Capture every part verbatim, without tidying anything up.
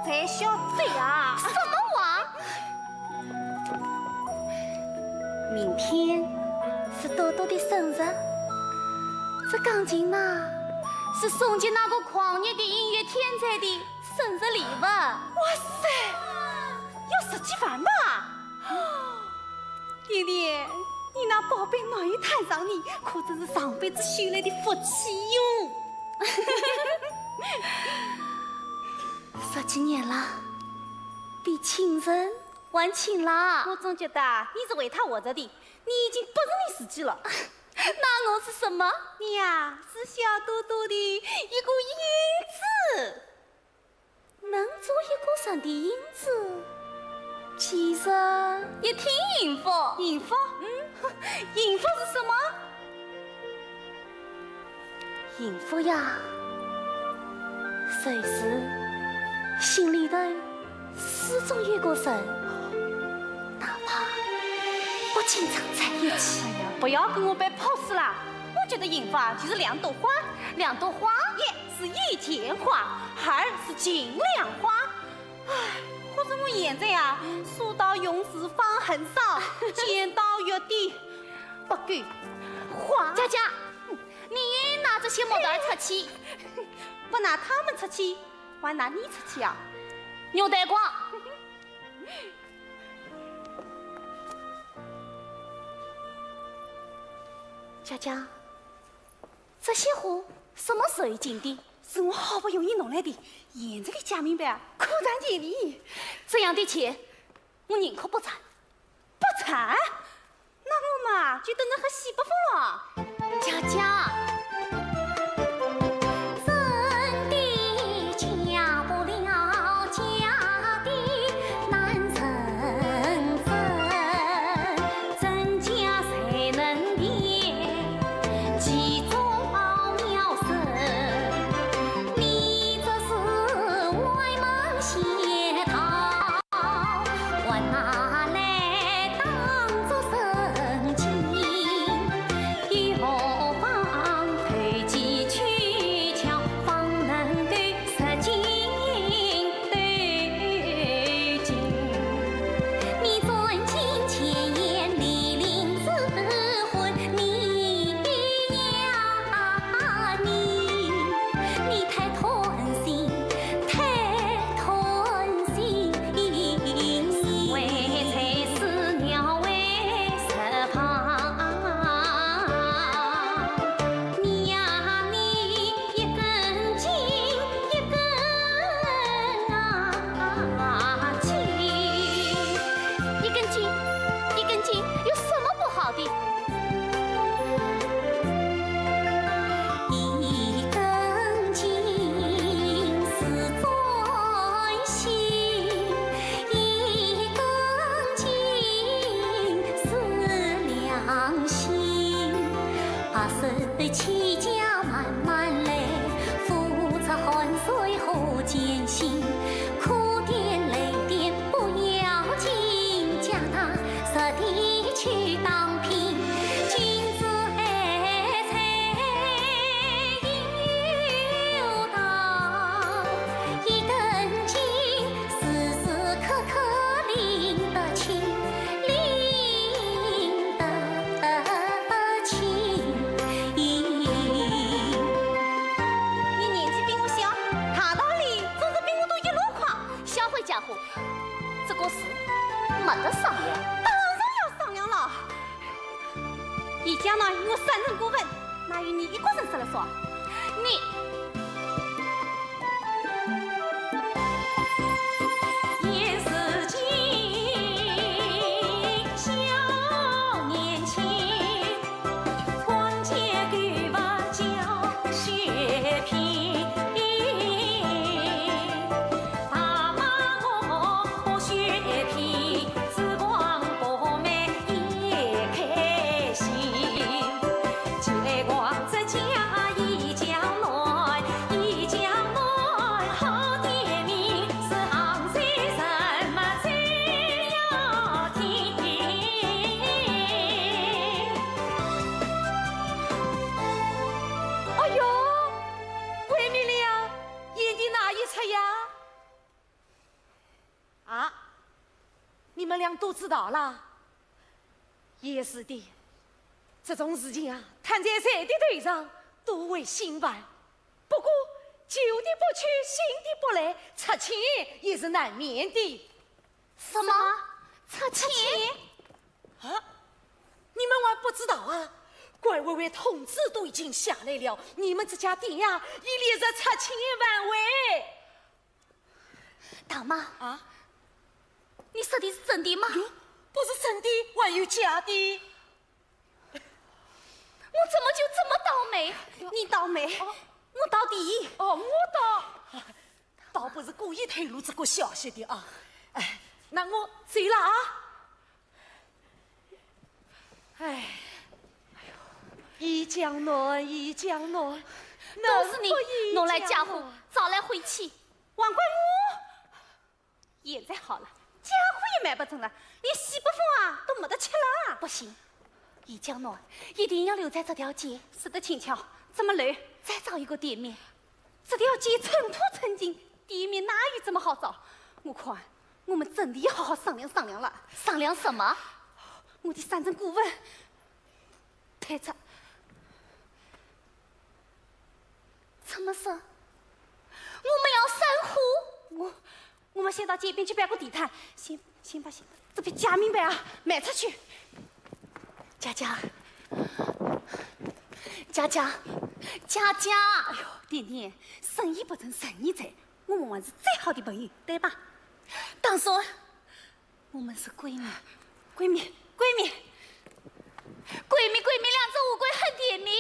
才小嘴啊！什么话？明天是多多的生日，这钢琴嘛，是送给那个狂热的音乐天才的生日礼物。哇塞，要十几万吧？爹爹，你那宝贝男友摊上你，可真是上辈子修来的福气哟。十几年了，比亲人还亲了。我总觉得你是为他活着的，你已经不是你自己了。那我是什么？你呀，是小多多的一个影子。能做一个人的影子，其实也挺幸福。幸福？嗯，幸福是什么？ 幸福呀，就是心里头始终有个人，哪怕不经常在一起。哎呀，不要跟我摆pose啦！我觉得幸福啊，就是两朵花。两朵花？一是一钱花，二是尽量花。唉，可是我现在啊，书到用时方恨少，钱到月底不够花。佳佳， 你拿这些木头儿出气。不拿他们出气，还拿你出气啊？牛蛋糕。佳佳，这些货什么时候进的？是我好不容易弄来的，现在才讲明白啊，可占便宜。这样的钱，我宁可不占。不占？ 那我嘛就等着喝西北风了。佳佳，真的嫁不了家的男人真，真假谁能辨？其中奥妙深，你这是歪门邪道。 还拿来当作神经，又何妨投机取巧，方能够实情斗金。你专情前沿，离林之婚，你呀你，你太贪心，太 贪心，为财死，鸟为食旁。你呀你，一根筋一根啊筋。一根筋，一根筋有什么不好的？ 一根筋是真心，一根筋是良心。白手起家慢慢来，付出汗水和艰辛，苦点累点不要紧，脚踏实地去打拼。 君子爱财有道，一根筋时时刻刻拎得清，拎得清。你年纪比我小，大道理总是比我多一箩筐。 小鬼家伙，这个事没得商量。当然要商量了。你将来与我三人过问，哪有你一个人说了算？你，现如今小年轻，啊，你们俩都知道了？也是的，这种事情啊，摊在谁的头上都会心烦。不过，旧的不去，新的不来，拆迁也是难免的。什么？拆迁？啊，你们还不知道啊？管委会通知都已经下来了，你们这家店呀，已列入拆迁范围。 大妈，啊？你说的是真的吗？哟，不是真的，还有假的。我怎么就这么倒霉？你倒霉，我倒第一。哦，我倒，倒不是故意透露这个消息的啊。哎，那我走了啊。 哎，哎呦，一江南，一江南，都是你弄来家伙，找来晦气，还怪我。现在好了，家伙也买不成了，连西北风啊都没得吃了。不行，一江南一定要留在这条街。说得轻巧，怎么留？再找一个店面。这条街寸土寸金，店面哪有这么好找？我看我们真的要好好商量商量了。商量什么？我的三任顾问， 退出。怎么说？我们要散伙？我，我们先到街边去摆个地摊，先，先把，先把这笔假名牌啊卖出去。佳佳，佳佳，佳佳！哎呦，甜甜，生意不成仁义在，我们还是最好的朋友，对吧？当然。 我们是闺蜜，闺蜜，闺蜜，闺蜜，闺蜜，两只乌龟很甜蜜。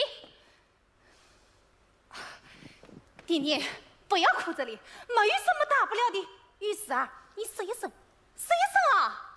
甜甜，不要哭着了，没有什么大不了的。有事啊，你说一声，说一声啊。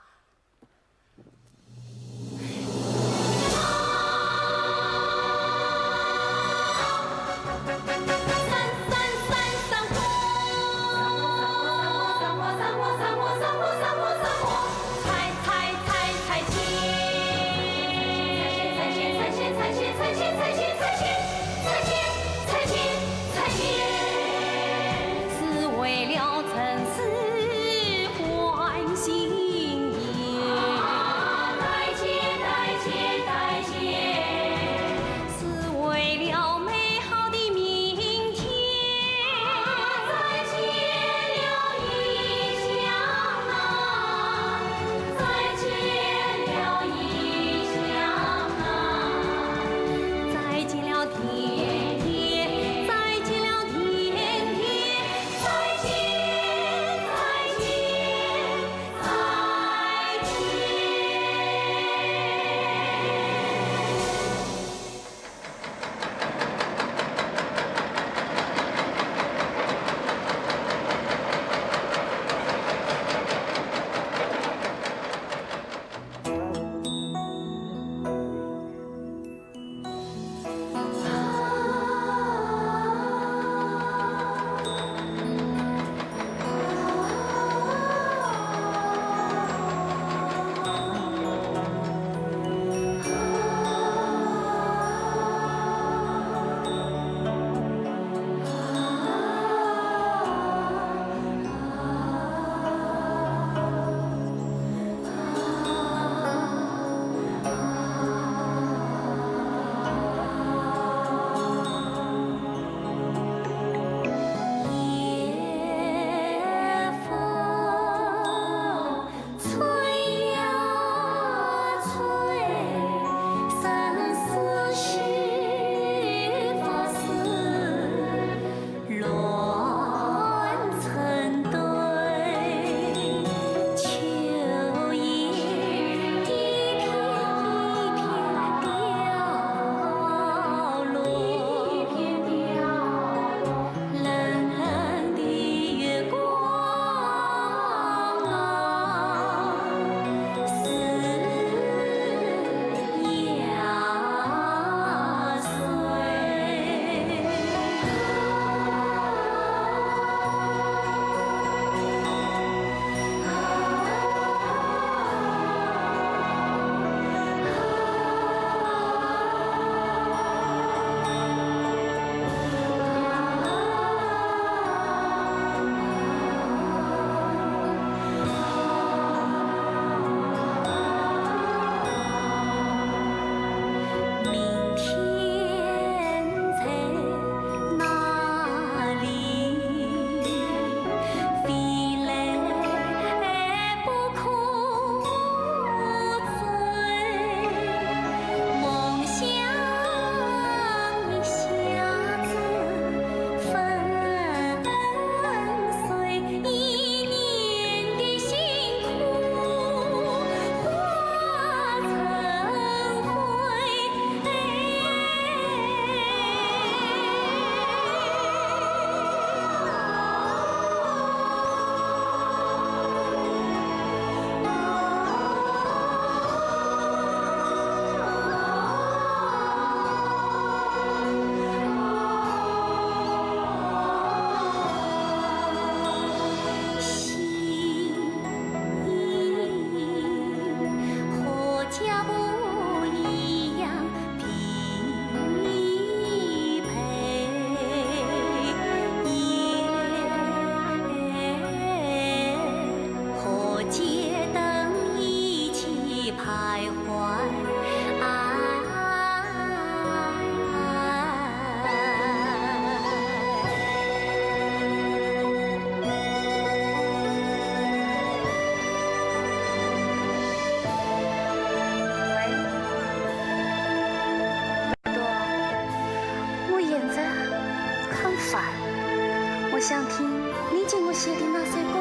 听我写的那首歌。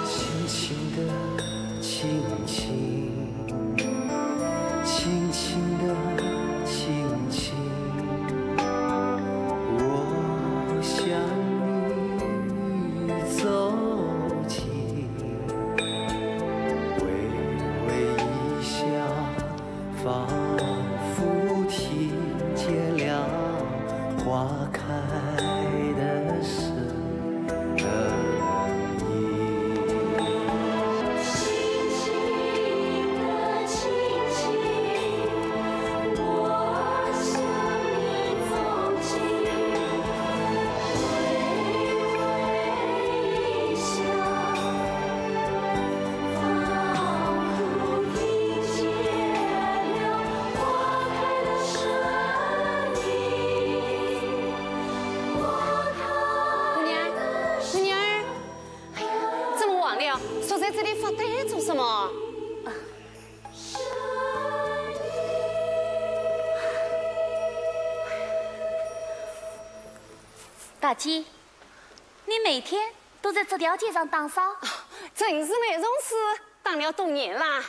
轻轻地，轻轻，轻轻地，轻轻，我向你走近，微微一笑， 仿佛听见了花开的声音。姑娘，姑娘儿，哎呀，这么晚了，守在这里发呆做什么？大姐，你每天都在这条街上打扫？啊，真是没容事，打了多年啦。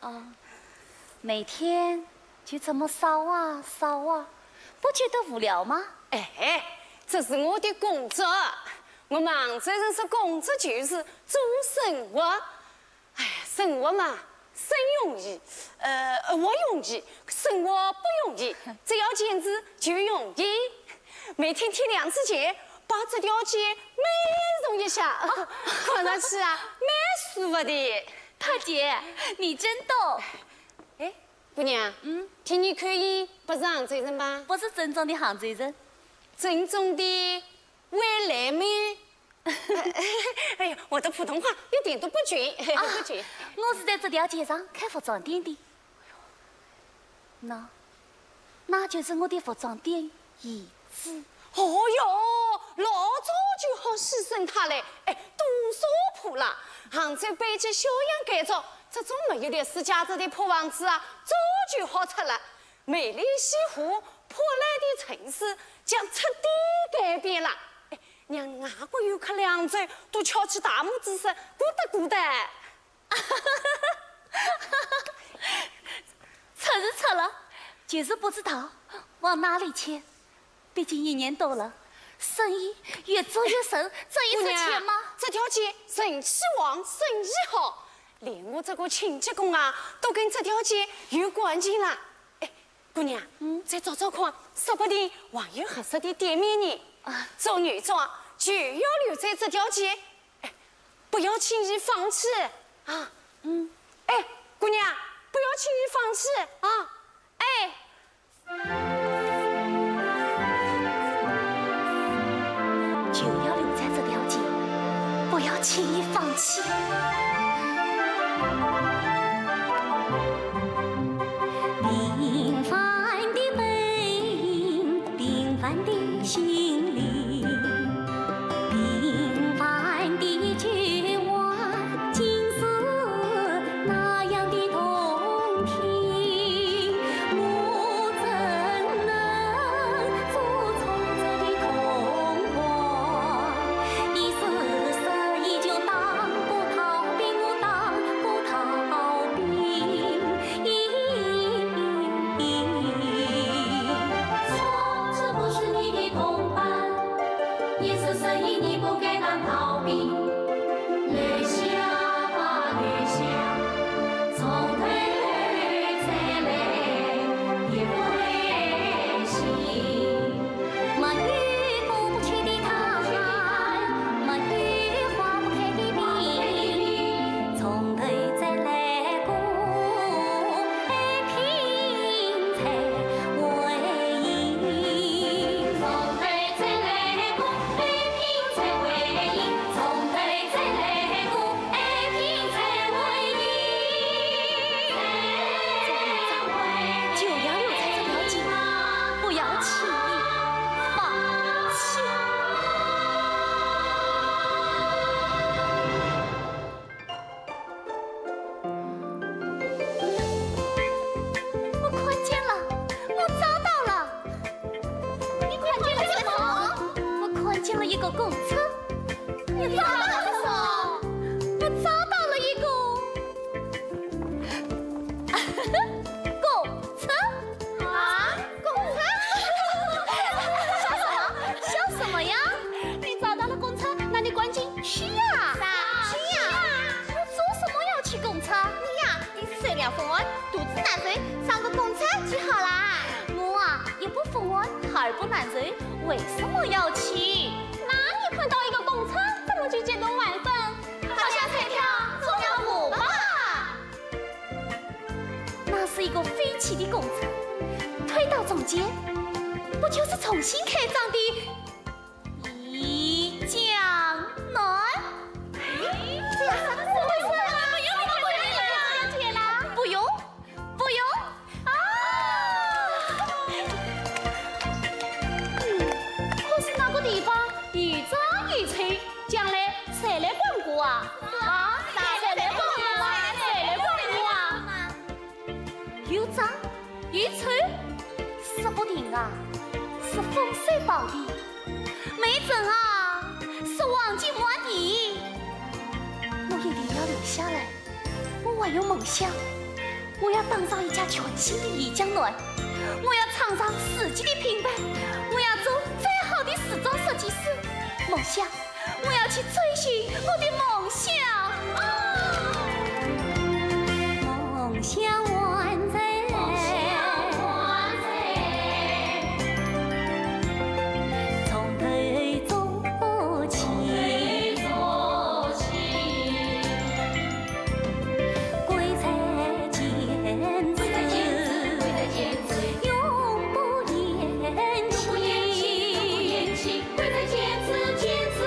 哦，每天就这么扫啊扫啊，不觉得无聊吗？哎，这是我的工作。我们杭州人说工作就是做生活。哎，生活嘛，生容易，呃，活容易，生活不容易，只要坚持就容易。每天天亮之前，把这条街美容一下，看上去啊，蛮舒服的。 大姐，你真逗。哎，姑娘，嗯？听你口音不是杭州人吧？不是正宗的杭州人。正宗的未来美？哎呀，我的普通话一点都不准，啊，不准。我是在这条街上开服装店的。 喏，那就是我的服装店遗址。哦哟，老早就好牺牲它嘞，哎，多少铺啦！杭州、北京、襄阳、改造，这种没有历史价值的破房子啊，早就好拆了。美丽西湖，破烂的城市，将彻底改变了。哎，让外国游客来杭州都翘起大拇指说，good good。 拆是拆了，就是不知道往哪里迁。毕竟一年多了，生意越做越深，这一拆迁嘛，这条街人气旺，生意好，连我这个清洁工啊，都跟这条街有关系啦。哎，姑娘，嗯？再找找看，说不定还有合适的店面呢。啊。做女装就要留在这条街。 哎，不要轻易放弃啊！嗯。哎，姑娘，不要轻易放弃啊！哎。就要留在这条街，不要轻易放弃。 平凡的背影，平凡的心灵，平凡的一句话，竟是那样的动听。我怎能做出这的童话？一时失意就当个逃兵，我当个逃兵。 错，这不是你的同伴，一时失意你不该当逃兵。留下吧，留下，从头再来一回新。 没有过不去的坎，没有花不开的蜜，从头再来过，爱拼才会赢。从头再来过，爱拼才会公车。你找到了什么？我找到了一个公车。啊？公车？笑什么？笑什么呀？你找到了公车，那你赶紧去呀！啥？去呀！我做什么要去公车？你呀， 你是水量丰满，肚子难受，上个公车就好啦。我啊，也不丰满，还不难受，为什么要去？那你看到一个公车，怎么就激动万分？好像彩票中了五百。那是一个废弃的公车，推到中间，不就是重新开张的 怡江南？哎，这样上公车了，不用，不用啊！嗯，可是那个地方又脏又臭，将来谁来光顾啊？啊，谁来光顾啊？谁来光顾啊？ 又脏又臭，说不定啊，是风水宝地，没准啊，是黄金墓地。我一定要留下来，我还有梦想，我要打造一家全新的怡江南，我要创造自己的品牌，我要做最好的时装设计师。梦想， 我要去追寻我的梦想。梦想完成，梦想完成，从头做起，从头做起。贵在坚持，贵在坚持，贵在坚持，永不言弃，永不言弃，贵在坚持，坚持。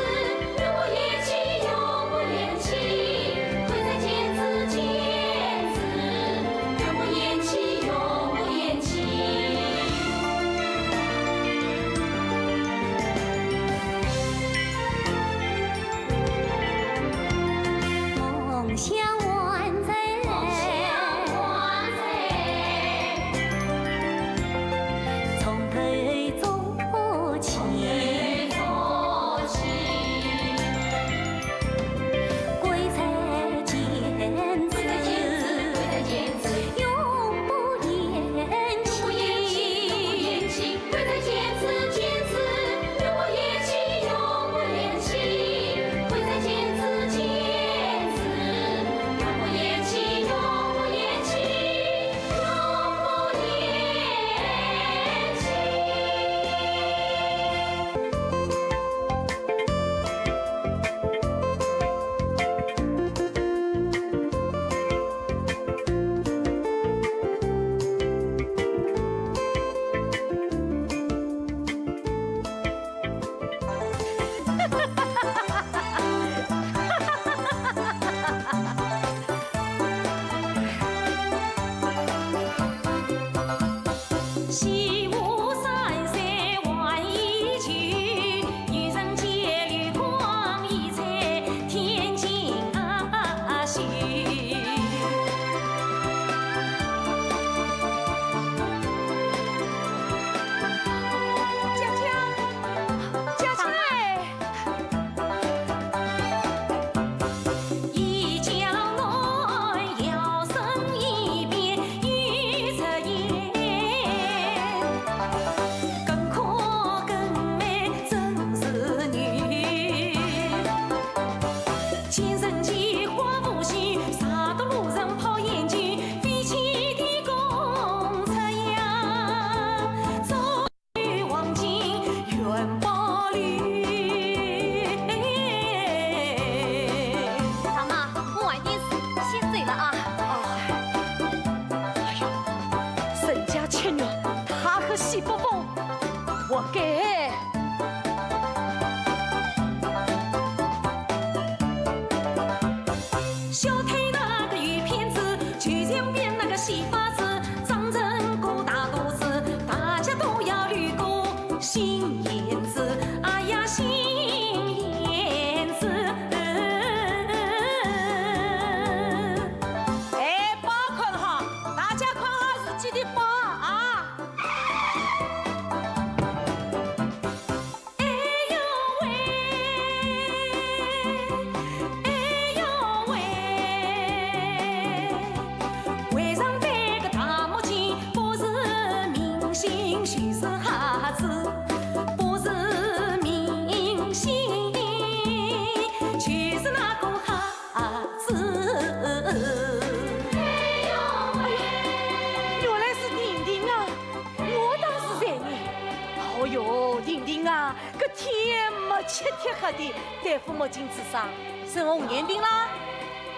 搿天么漆漆黑的，戴副墨镜子啥，生红眼病啦？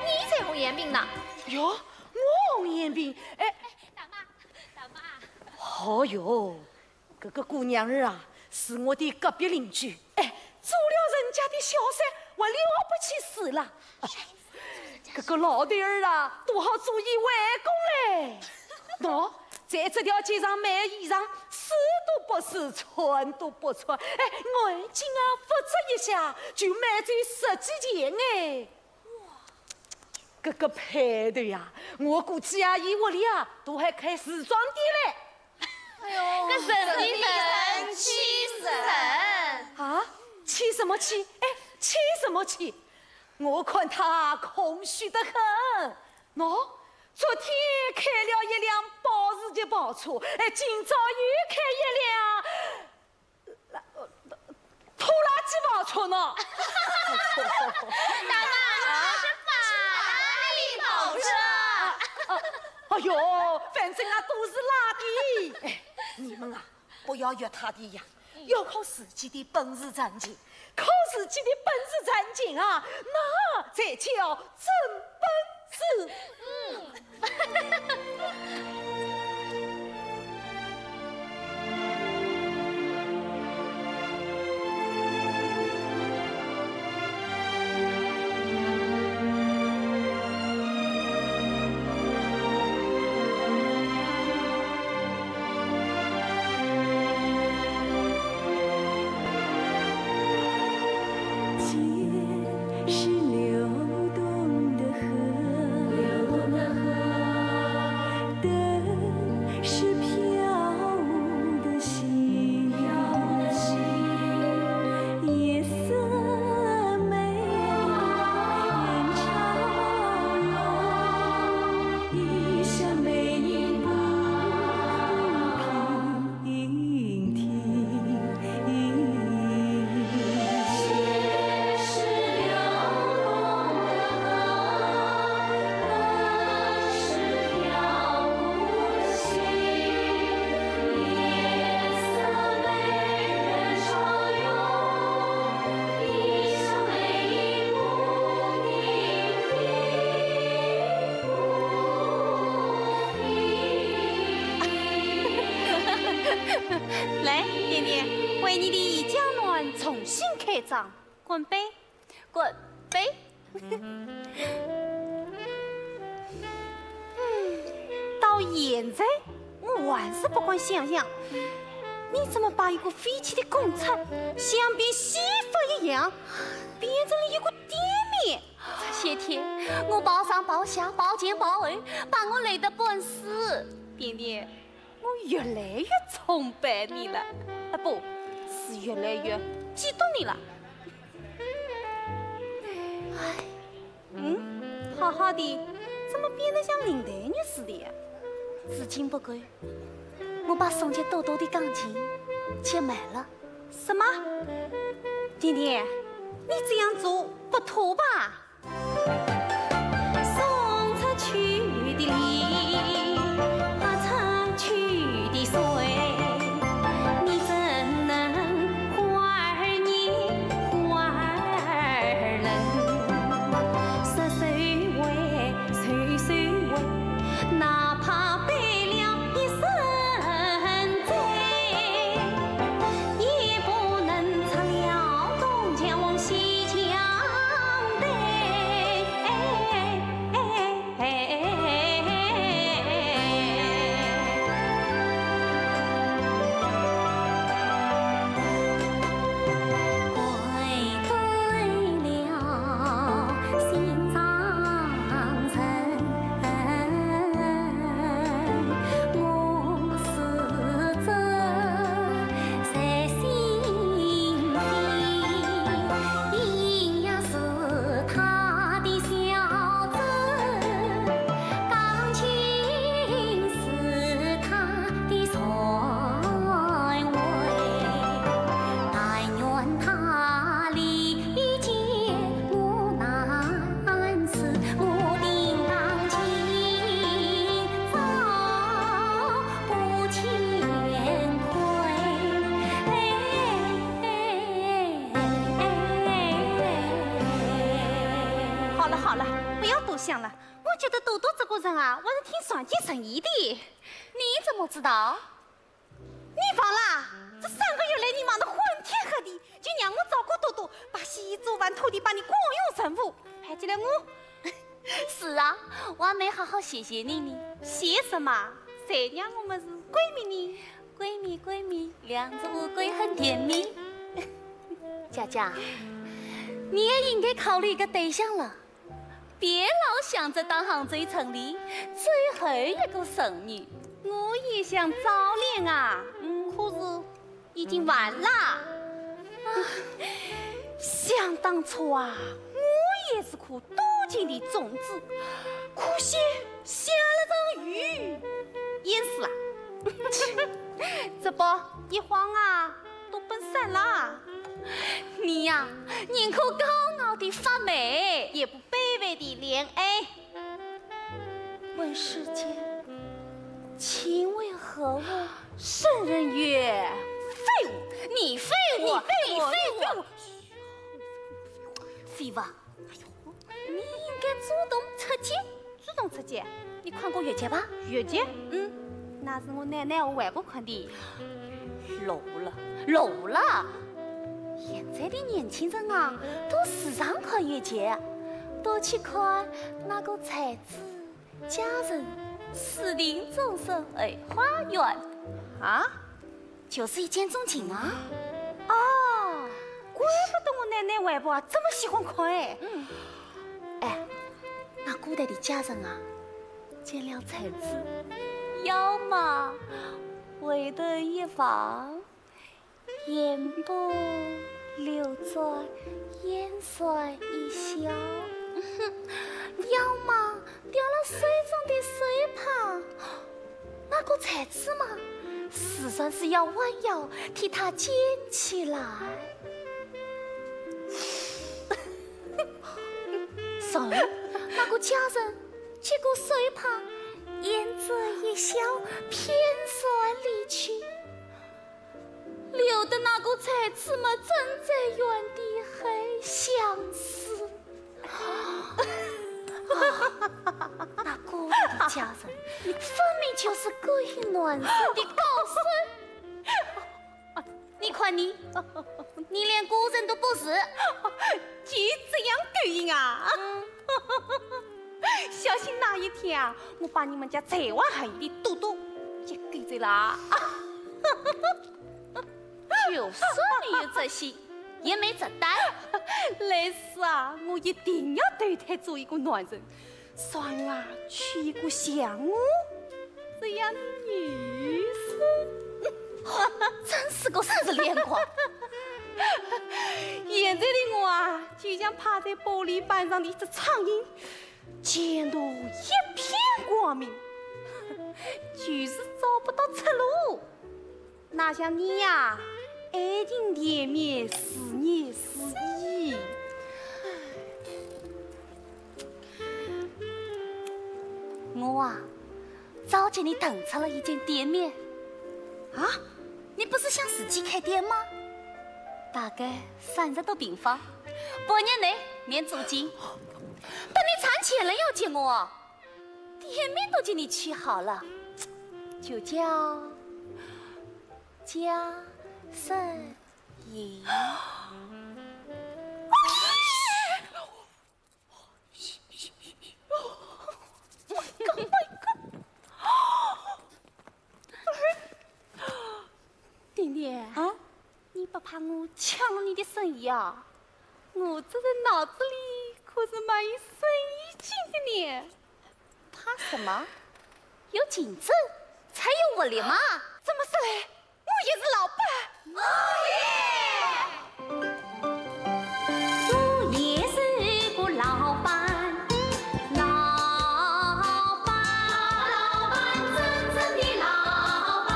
你才红眼病呢！哟，我红眼病？哎，大妈，大妈。哦哟，搿个姑娘儿啊，是我的隔壁邻居，哎，做了人家的小三，还了不起事了。搿个老头儿啊，都好做伊外公嘞。喏，在这条街上卖衣裳，试都不试，穿都不穿，哎，眼睛啊，不眨一下，就买走十几件哎。搿个派头呀，我估计啊，伊屋里啊，都还开时装店嘞。哎呦，搿人比人气死人。啊？气什么气？哎，气什么气？我看他空虚得很。喏，昨天开了一辆保时捷跑车，哎，今朝又开一辆拖拉机跑车呢。大妈，那是法拉利跑车。哎呦，反正啊，都是拉的。哎，你们啊，不要学他的呀，要靠自己的本事赚钱，靠自己的本事赚钱啊，那才叫真本事。嗯。来，甜甜，为你的江南重新开张，干杯！干杯！嗯，到现在我还是不敢想象，你怎么把一个废弃的工厂像变戏法一样，变成了一个店面？这些天我跑上跑下，跑前跑后，把我累得半死。甜甜， 我越来越崇拜你了，啊，不是越来越嫉妒你了。哎，嗯，好好的，怎么变得像林黛玉似的呀？至今不够，我把宋杰多多的感情结没了。什么？甜甜，你这样做不妥吧？ 送出去的礼，喝出去的水，你怎能花儿年花儿冷？说收回，收收回，哪怕背了一身罪，也不能拆了东墙补西墙。我想了，我觉得多多这个人啊，还是挺善解人意的。你怎么知道？你忘了？这三个月来你忙得昏天黑地，就让我照顾多多，把洗衣做饭拖地，把你光用任务派给了我。是啊，我还没好好谢谢你呢。谢什么？谁让我们是闺蜜呢？闺蜜，闺蜜，两只乌龟很甜蜜。佳佳，你也应该考虑一个对象了。 别老想着当杭州城里最后一个剩女。我也想早恋啊，嗯，可是已经晚了。啊，想当初啊，我也是颗多情的种子，可惜下了场雨，淹死了。这不，一晃啊，都奔三了。你呀，宁可高傲的发霉，也不卑微的恋爱。 问世间，情为何物？圣人曰：废物。你废物，你废物，你废物，你废物。废物。哎呦，你应该主动出击。主动出击？你看过越剧吧？越剧？嗯，那是我奶奶和外婆看的。老了，老了。现在的年轻人啊，都时常看越剧，多去看那个才子 佳人，私定终身后花园。啊？就是一见钟情啊。哦，怪不得我奶奶外婆啊这么喜欢看哎。嗯。哎，那古代的佳人啊，见了才子，要么回头一望， 言不留在燕山一笑，要么掉了手中的手帕，那个才子嘛，自然是要弯腰替她捡起来。然后，那个佳人接过手帕，嫣然一笑，片然离去。 留得那个才子嘛，站在原地很相思。啊，那个佳人，分明就是勾引男人的高手。你看你，你连个人都不是。就这样勾引啊？嗯。小心哪一天啊，我把你们家才华横溢的多多也勾走了啊。 就算你有这心，也没这胆。来世啊，我一定要投胎做一个男人，然后啊，娶一个像我这样的女人。真是个自恋狂。现在的我啊，就像趴在玻璃板上的一只苍蝇，前途一片光明，就是找不到出路。 哪像你呀，爱情甜蜜，事业如意。我啊，早给你腾出了一间店面。啊？你不是想自己开店吗？大概三十多平方，半年内免租金。等你赚钱了要给我，店面都给你起好了，就叫 家生意。丁丁啊，你不怕我抢了你的生意啊？我这人脑子里可是蛮有生意经的呢。怕什么？有竞争才有活力嘛。怎么说嘞？ 我也是老板。我也是个老板，老板，老板，真正的老板。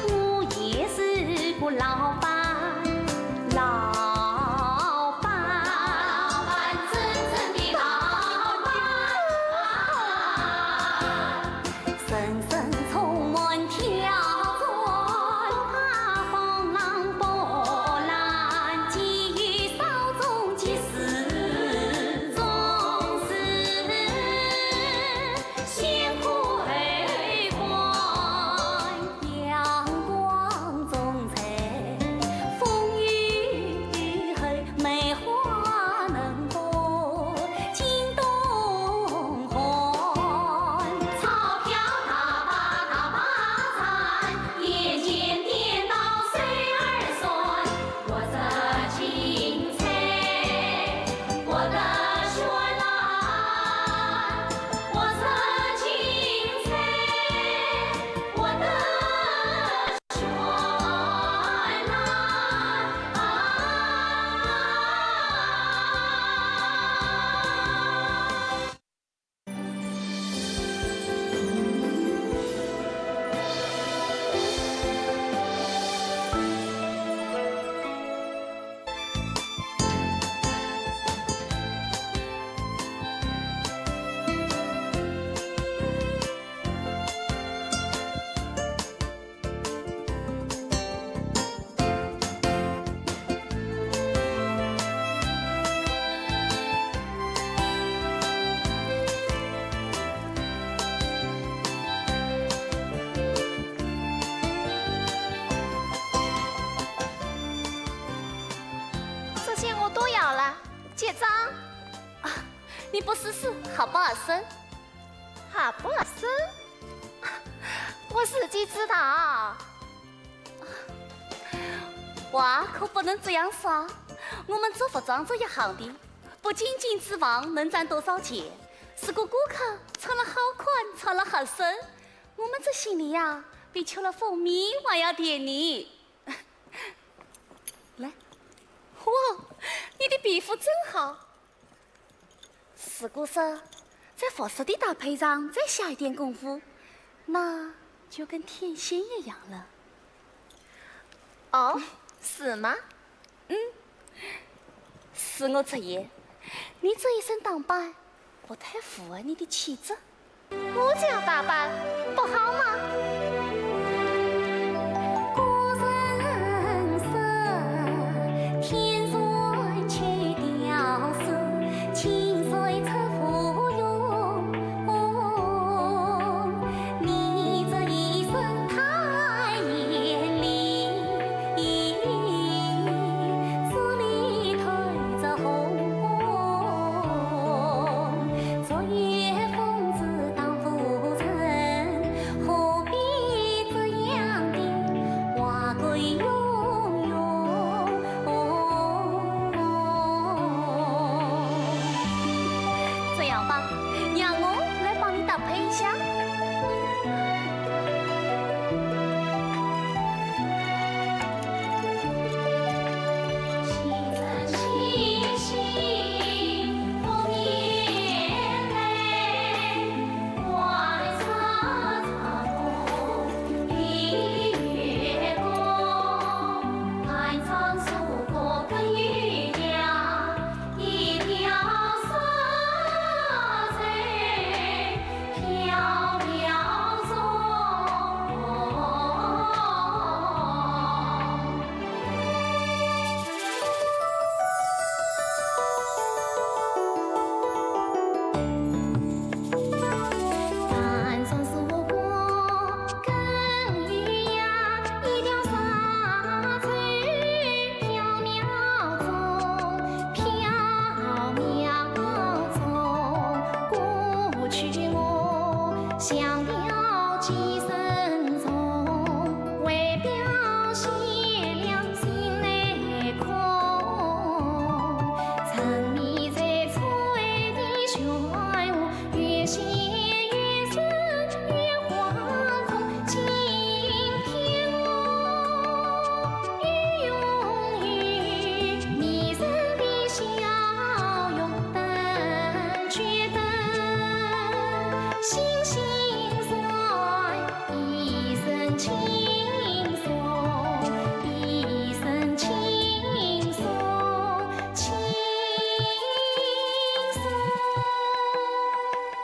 我也是个老板，老板，老板，真正的老板。 人生充满挑战，不怕风浪波澜，给予稍纵即逝。结账。啊，你不试试，还不好生。还不好生？我自己知道。话可不能这样说，我们做服装这一行的，不仅仅指望能赚多少钱，如果顾客穿了好看，穿了合身，我们这心里呀，比吃了蜂蜜还要甜呢。来，哇，你的皮肤真好。如果说在服饰的搭配上再下一点功夫，那就跟天仙一样了。哦，是吗？嗯，恕我直言，你这一身打扮不太符合你的气质。 我这样打扮不好吗？古人说，天然去雕塑，清水出芙蓉。你这一身太艳丽，这里透着红。 昨夜风子当浮沉，何必这样的花贵容容？这样吧，让我来帮你搭配一下。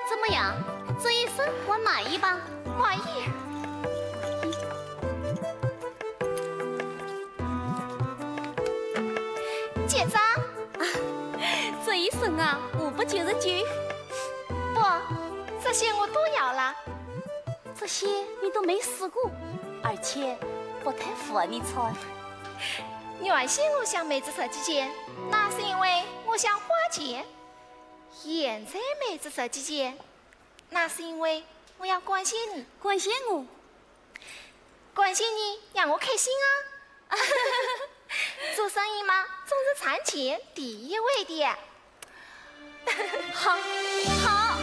怎么样？这一身还满意吧？满意。结账。啊，这一身啊，五百九十九。不，这些我都要了。这些你都没试过，而且不太符合你穿。原先我想买这十几件，那是因为我想花钱。 现在买这十几件，那是因为我要关心你。关心我？关心你让我开心啊。做生意嘛，总是赚钱第一位的。好，好。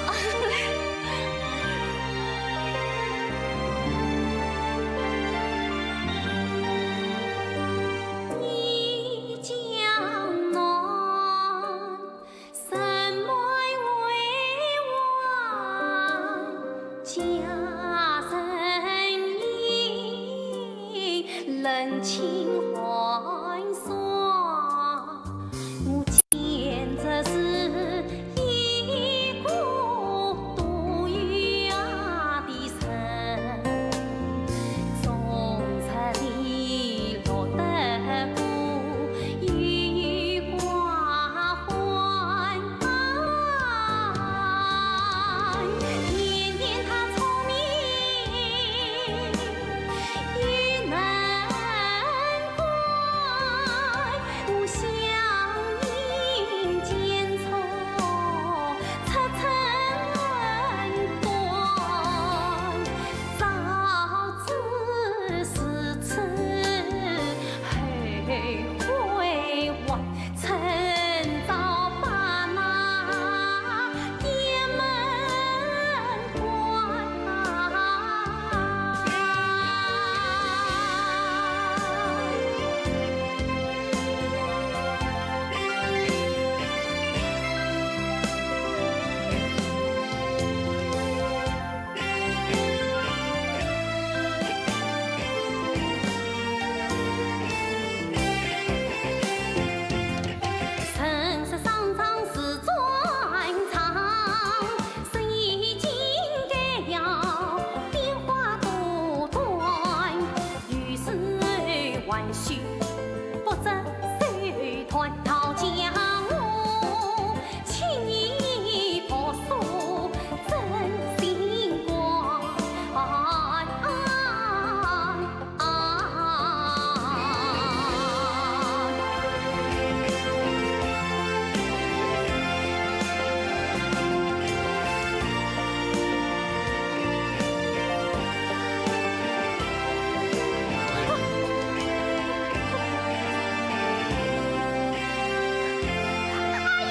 你将暖 人满为患，佳人吟，人情寒霜。我简直是一个独有啊的人，从这里落得过 有光环，年年他聪明又能干，不知谁断桃江河，青衣婆娑真心光。哎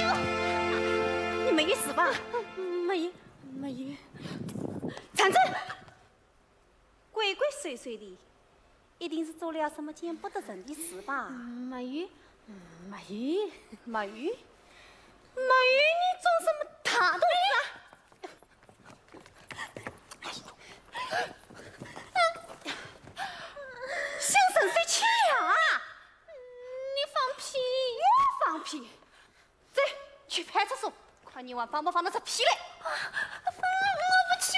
呦，你没事吧？没，没有。站住！鬼鬼祟祟的，一定是做了什么件不得人的事吧？没有，没有，没有，没有，你装什么大肚子啊？ 想生谁气呀？你放屁！我放屁？走，去派出所，看你还放不放得出屁来！放，我不去。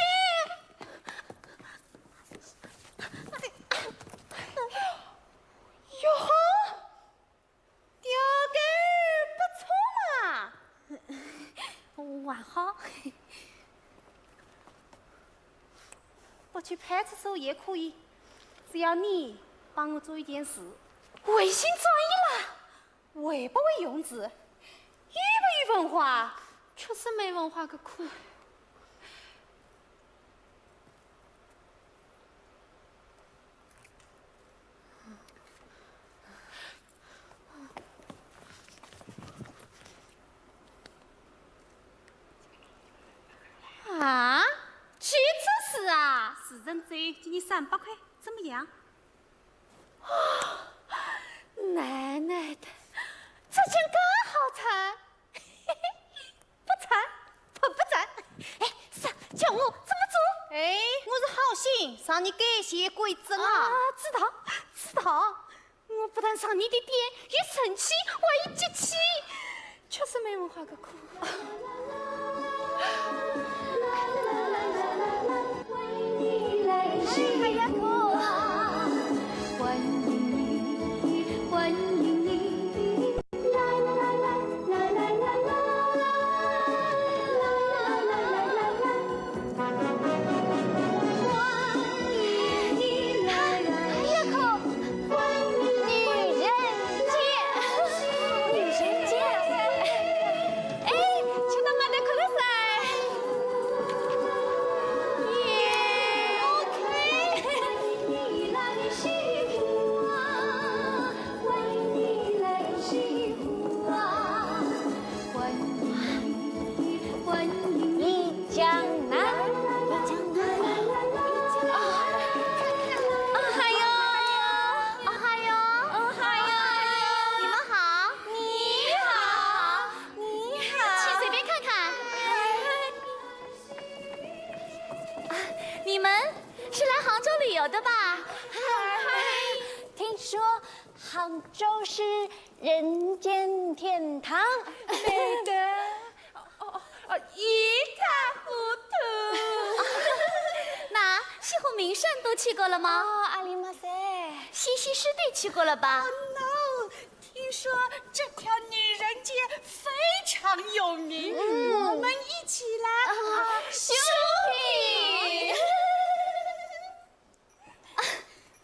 哟呵， 调狗不错嘛。还好。不去派出所也可以，只要你帮我做一件事。违心转意啦？会不会用字？有不有文化？确实没文化个苦。 啊，去吃屎啊！是人嘴给你三百块，怎么样？奶奶的，这件更好穿。 不穿，不，不穿。哎，啥？叫我怎么做？哎，我是好心让你改邪归正啊。啊，知道，知道。我不但上你的当，也生气，我也急气，确实没文化个苦。哎呀，苦。欢迎你，欢迎你。 哎，吃到没得苦的噻。耶，OK。 你讲哪？你讲哪？哦，哦，嗨哟，哦，嗨哟，哦，嗨哟，你们好。你好，你好。请随便看看。啊，你们是来杭州旅游的吧？嗨。听说杭州是 人间天堂。对的。哦，哦，哦，一塌糊涂。那西湖名胜都去过了吗？哦，阿里马塞。西溪湿地去过了吧？Oh no，听说这条女人街非常有名，嗯。我们一起来，啊，shopping。 啊，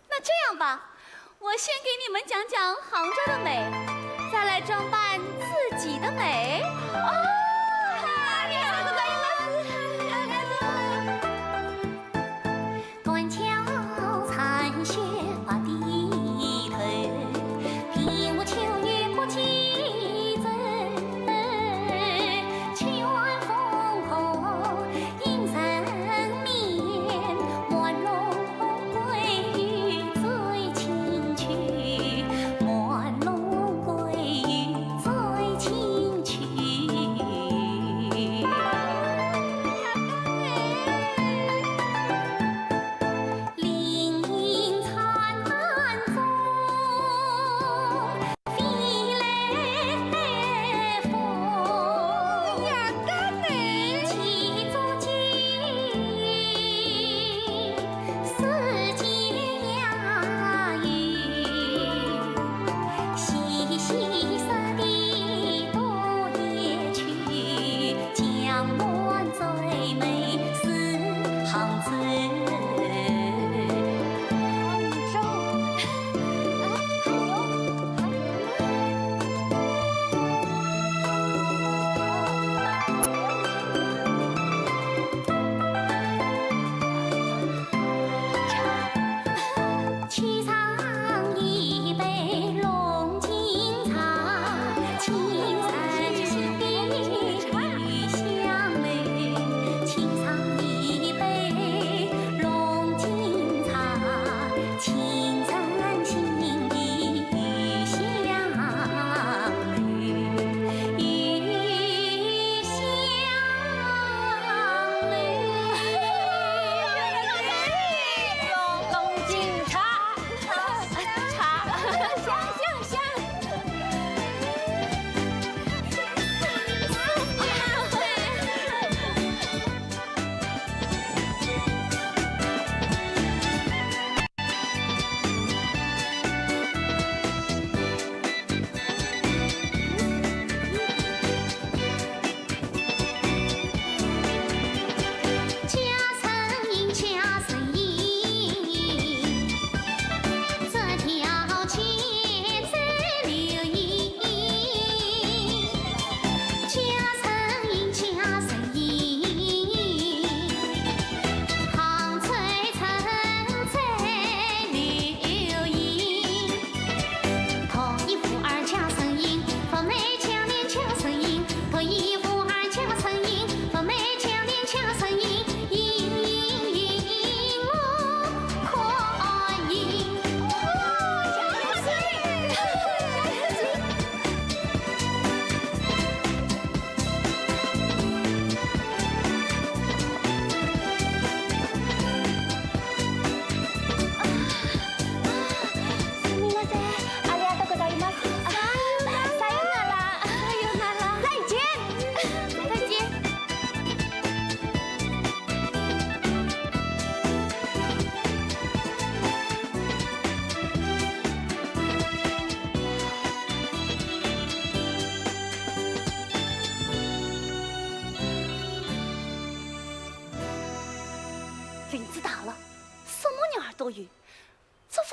那这样吧，我先给你们讲讲杭州的美，再来装扮自己的美。哦，ありがとうございます。断桥残雪白地头，平湖秋月不见人。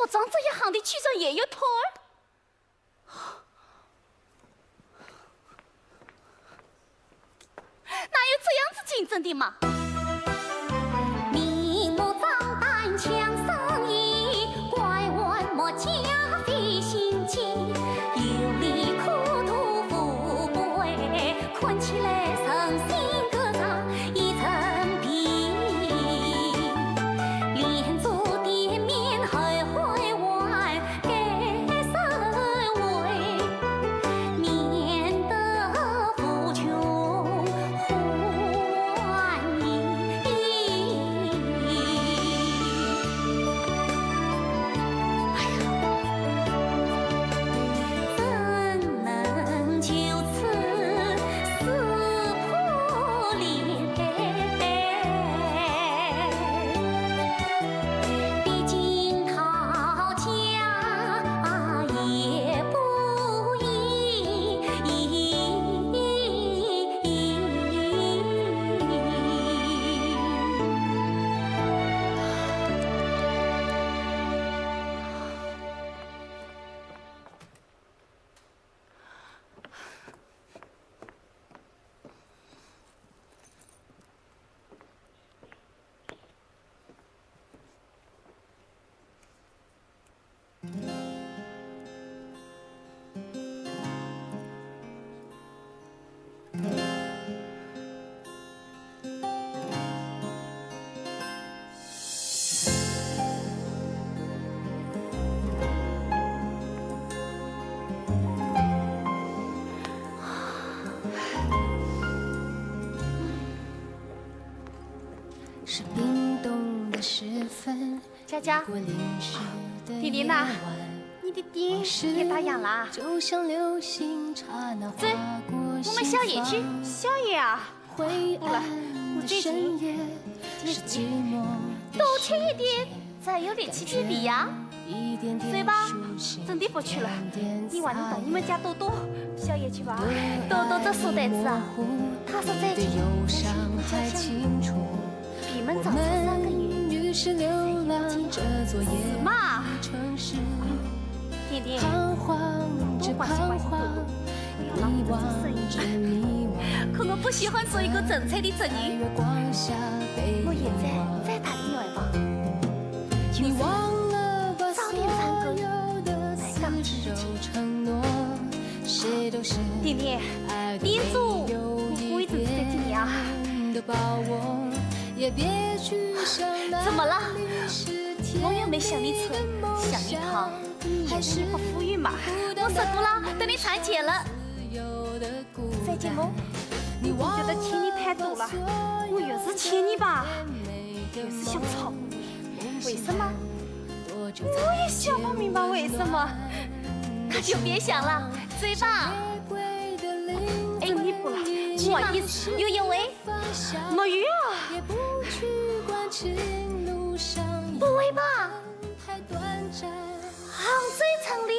装这一行的居然也有托儿？哪有这样子竞争的嘛？ 佳佳，婷婷呐，你的爹也打烊啦。走，我们宵夜去。宵夜啊？不了，我最近多吃一点，才有力气减肥呀。走吧，真的不去了。你还能到你们家多多。宵夜去吧。多多这书呆子啊，他说最近在新竹家乡 闭门造车三个月，才有了进展。是嘛？婷婷，多关心关心多多，不要让我做生意。可我不喜欢做一个正常的职人。我现在最大的愿望，就是早点唱歌，来当亲戚。婷婷，叮嘱我可以自己再见你啊。 怎么了？我又没向你求，向你讨，你也不富裕嘛。我说过了，等你赚钱了再见我。我觉得欠你太多了，我越是欠你吧，越是想操你。为什么？我也想不明白为什么。那就别想了，走吧。哎，你不了，不好意思，有有喂。 没有啊。不会吧？杭州城里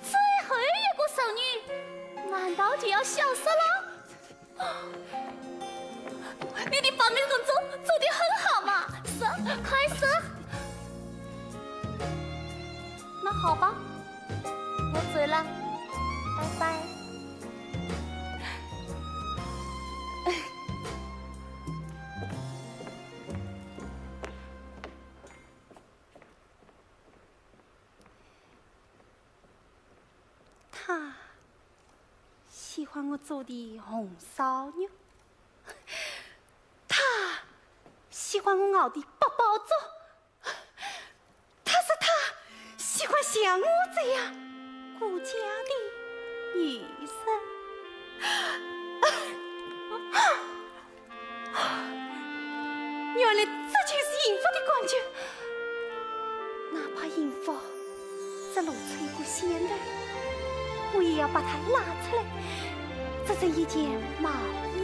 最后一个剩女，难道就要消失了？你的保密工作做得很好嘛，说，快说。那好吧，我走了，拜拜。 他喜欢我做的红烧肉，他喜欢我熬的八宝粥，他说他喜欢像我这样顾家的女人。原来这就是幸福的感觉。 哪怕幸福只露出一个线头，我也要把它拉出来，织成一件毛衣。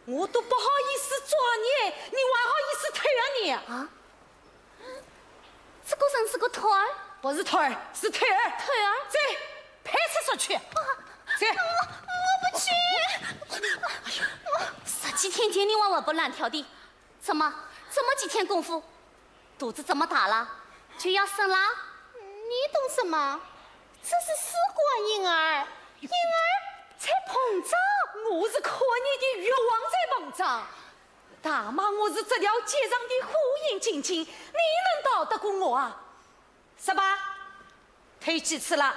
我都不好意思抓你，你还好意思推啊你？啊？这个人是个托儿？不是托儿，是推儿。推儿？这，派出所去。这，我，我不去。哎呦，十几天店里还活蹦乱跳的，怎么，这么几天功夫，肚子这么大了，就要生啦？你懂什么？这是试管婴儿，婴儿在膨胀。我是看你的欲望在膨胀。大妈，我是这条街上的火眼金睛，你能逃得过我啊？说吧，推几次了？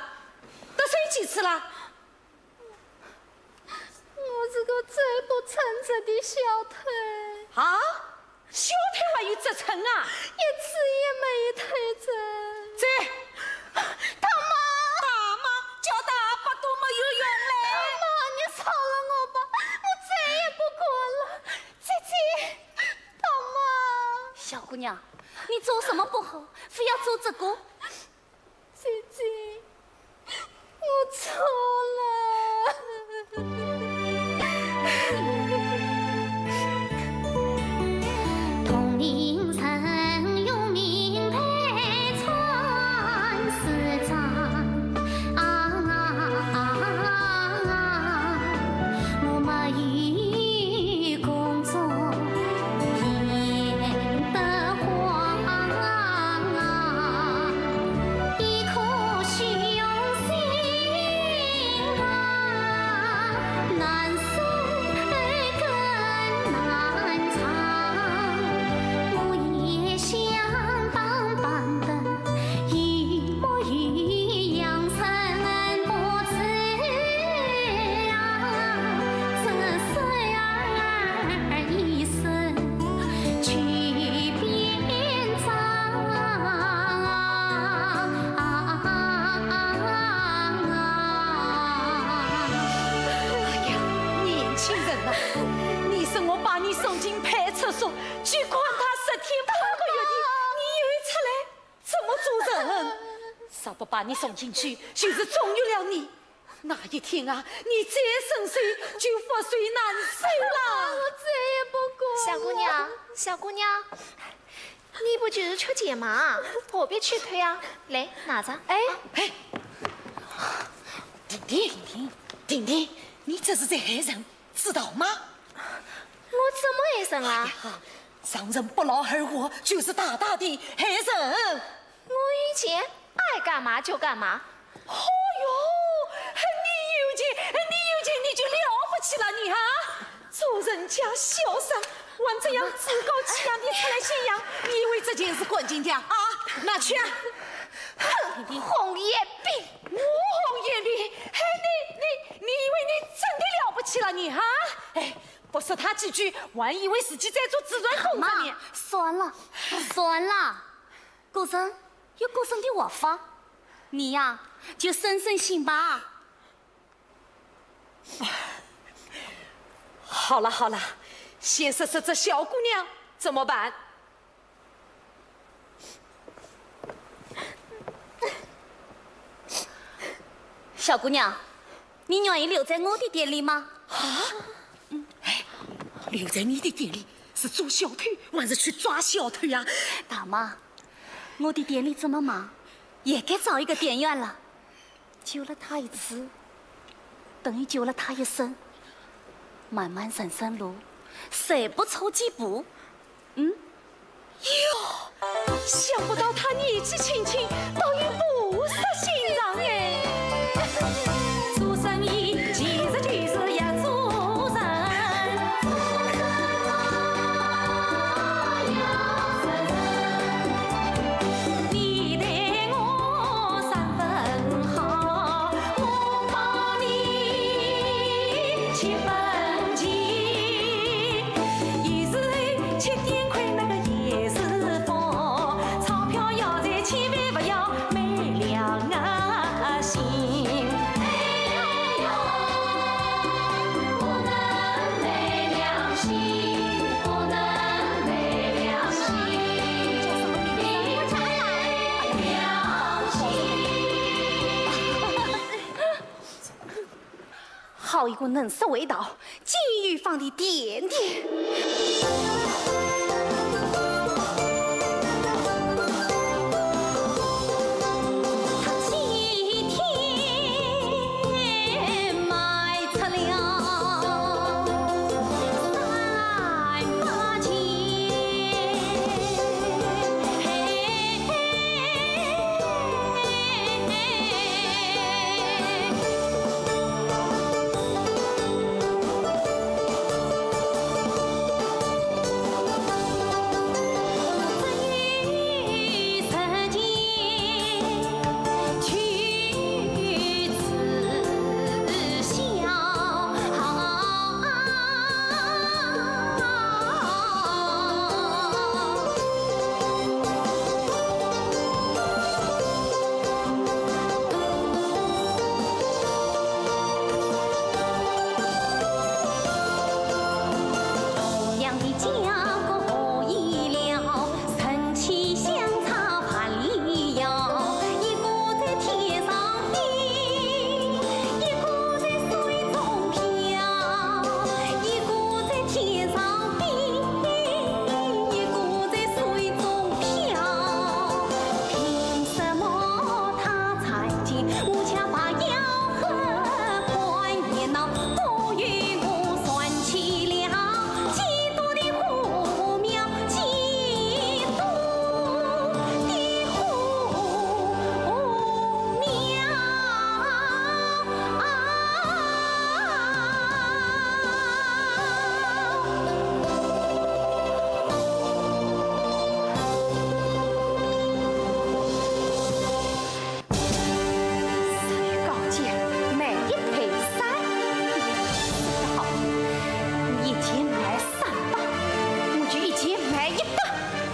得罪几次了？我是个最不称职的小偷。啊？小偷还有职称啊？一次也没有偷着。这，大妈！大妈，叫大伯都没有用嘞。大妈，你饶了我吧，我再也不敢了。姐姐，大妈。小姑娘，你做什么不好，非要做这个？ 姐姐，我错了。哎呀，年轻人呐，你说我把你送进派出所，去关他十天半个月的，你又出来，怎么做人？若不把你送进去，就是纵容了你，那一天啊，你再伸手就覆水难收了。我再也不敢了。小姑娘，小姑娘，你不就是缺钱吗？何必去推啊？来，拿着。哎，哎，婷婷，婷婷，婷婷，你这是在害人，知道吗？我怎么害人啊？哎呀，伤人不劳而获，就是大大的害人。我有钱，爱干嘛就干嘛。哦哟，你有钱，你有钱，你就了不起了，你啊！做人家小三，还这样趾高气扬的出来宣扬，你以为这钱是干净的啊？啊，拿去啊！哼，红眼病！我红眼病？嘿，你，你，你以为你真的了不起了，你啊？哎，不说他几句，还以为自己在做慈善工作呢。妈，算了，算了，个人有个人的活法，你呀，就省省心吧。好了好了，先说说这小姑娘怎么办？小姑娘，你愿意留在我的店里吗？啊？哎，留在你的店里是做小偷还是去抓小偷呀？大妈，我的店里这么忙，也该找一个店员了。救了他一次，等于救了他一生。漫漫人生路，谁不走几步？嗯？哟，想不到他年纪轻轻，倒有菩萨心肠哎。做生意其实就是要做人。你待我三分好，我帮你七分情。有时候七点亏那个也是福，钞票要赚千万不要昧良心。哎呦，不能昧良心，不能昧良心。一个能说会道、金玉坊的店店。他几天卖出了三八件。 高价买一赔三。好，你一件买三百，我就一件买一百，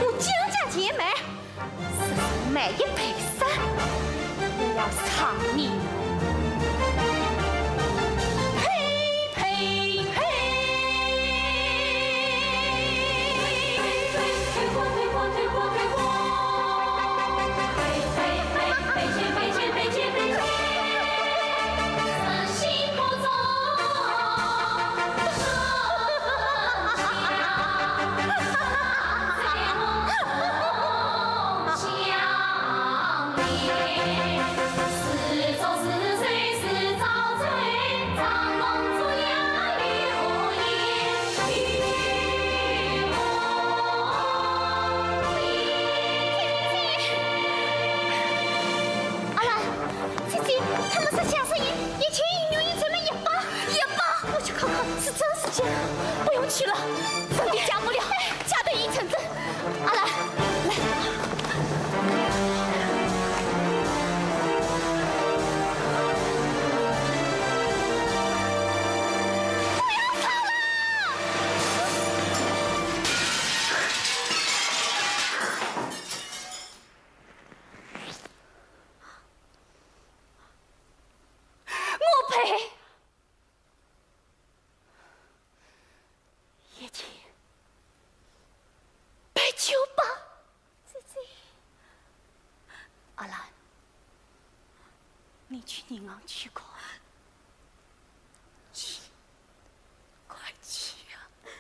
我讲价钱买。 买一赔三，我要偿你。赔，赔，赔！阿兰，姐姐，他们是假声音，一千一元一折卖一百，一百，我去看看是真是假。不用去了，真的假不了，假的已成真。阿兰，来。不要吵了！ 我赔一千八百九十八，姐姐。阿兰，你去银行取款。去，快去啊！ 哎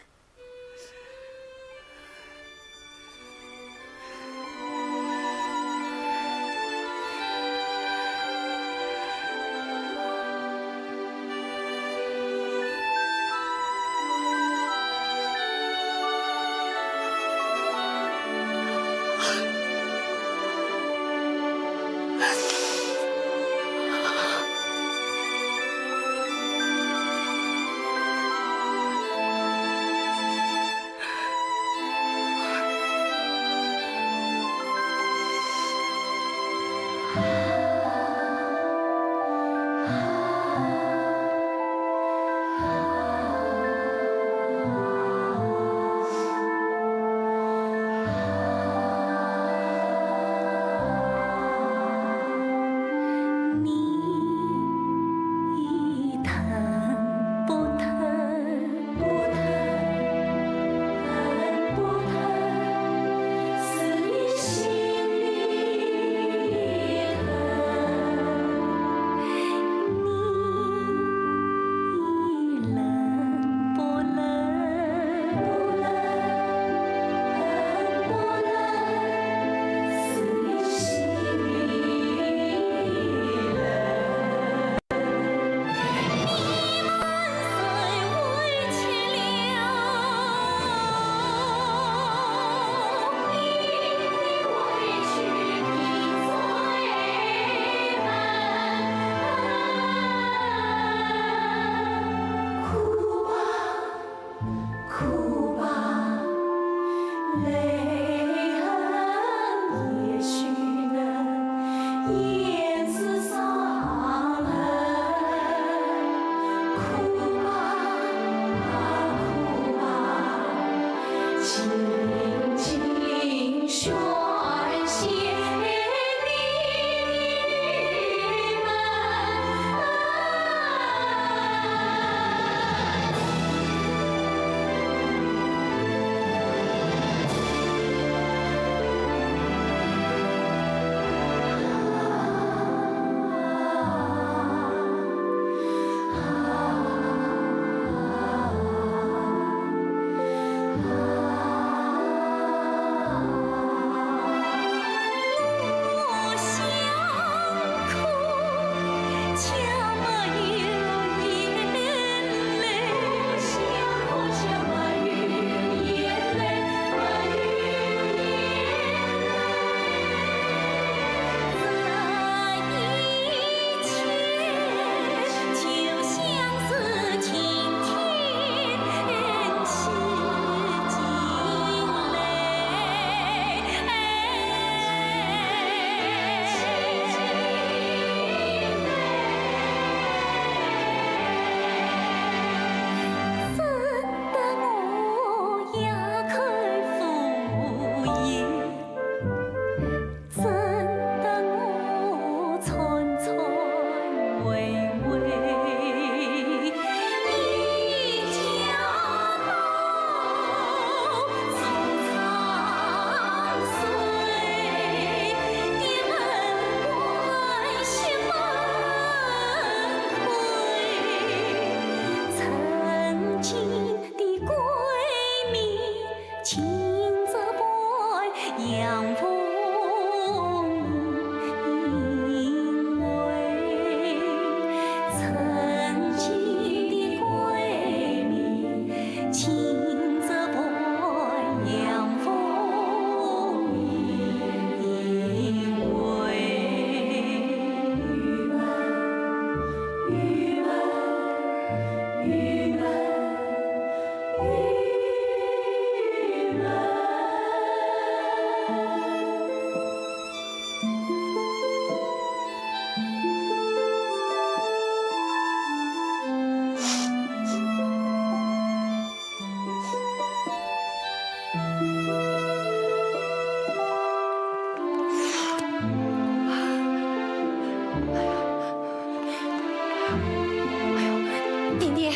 爹爹，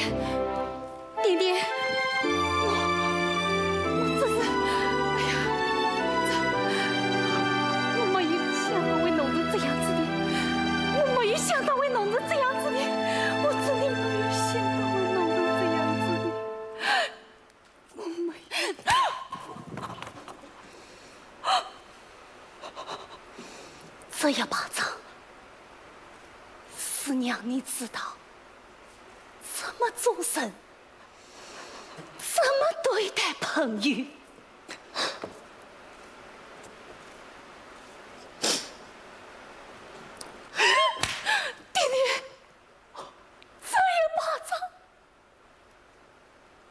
爹爹，我，我真是，哎呀，这，我没有想到会弄成这样子的，我没有想到会弄成这样子的，我真的没有想到会弄成这样子的。 我没……这一巴掌是让你知道怎么做人，怎么对待朋友。爹爹，这一巴掌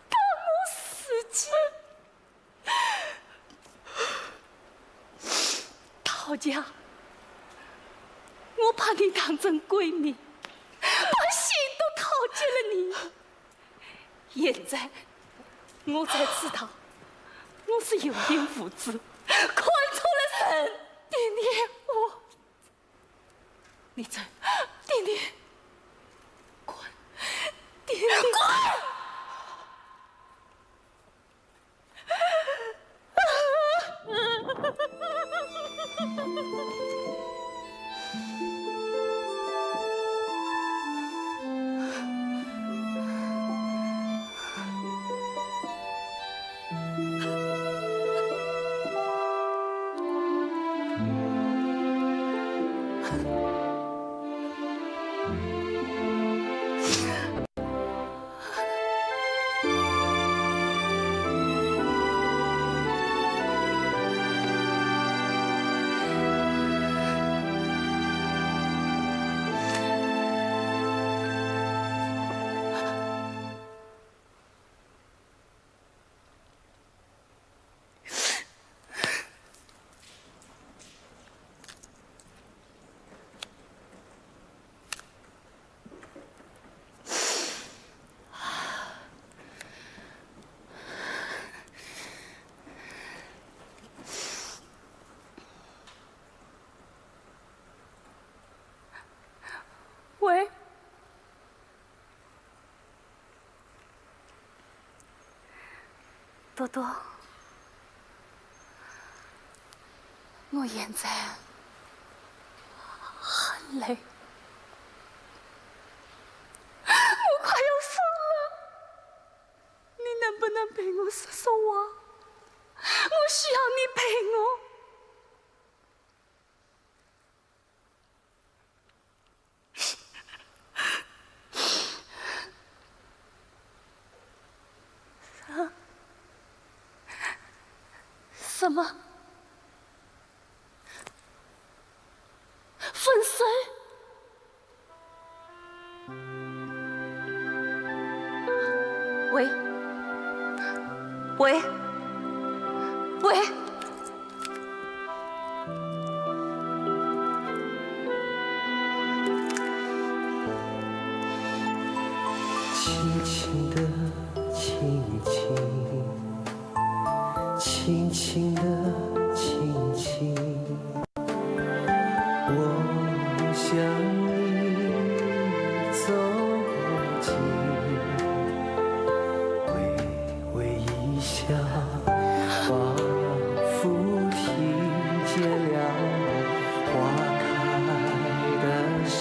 打我自己。陶家，我把你当成闺蜜，把心都陶给了你。现在我才知道，我是有眼无珠，看错了人。爹爹，我 你走，爹爹，滚，爹爹，滚！多多，我现在很累，我快要疯了。你能不能陪我说说话？我需要你陪我。 什么？分手？ 喂，喂，喂。轻轻地，轻轻，轻轻地，轻轻。 我向你走近，微微一笑，仿佛听见了花开的声。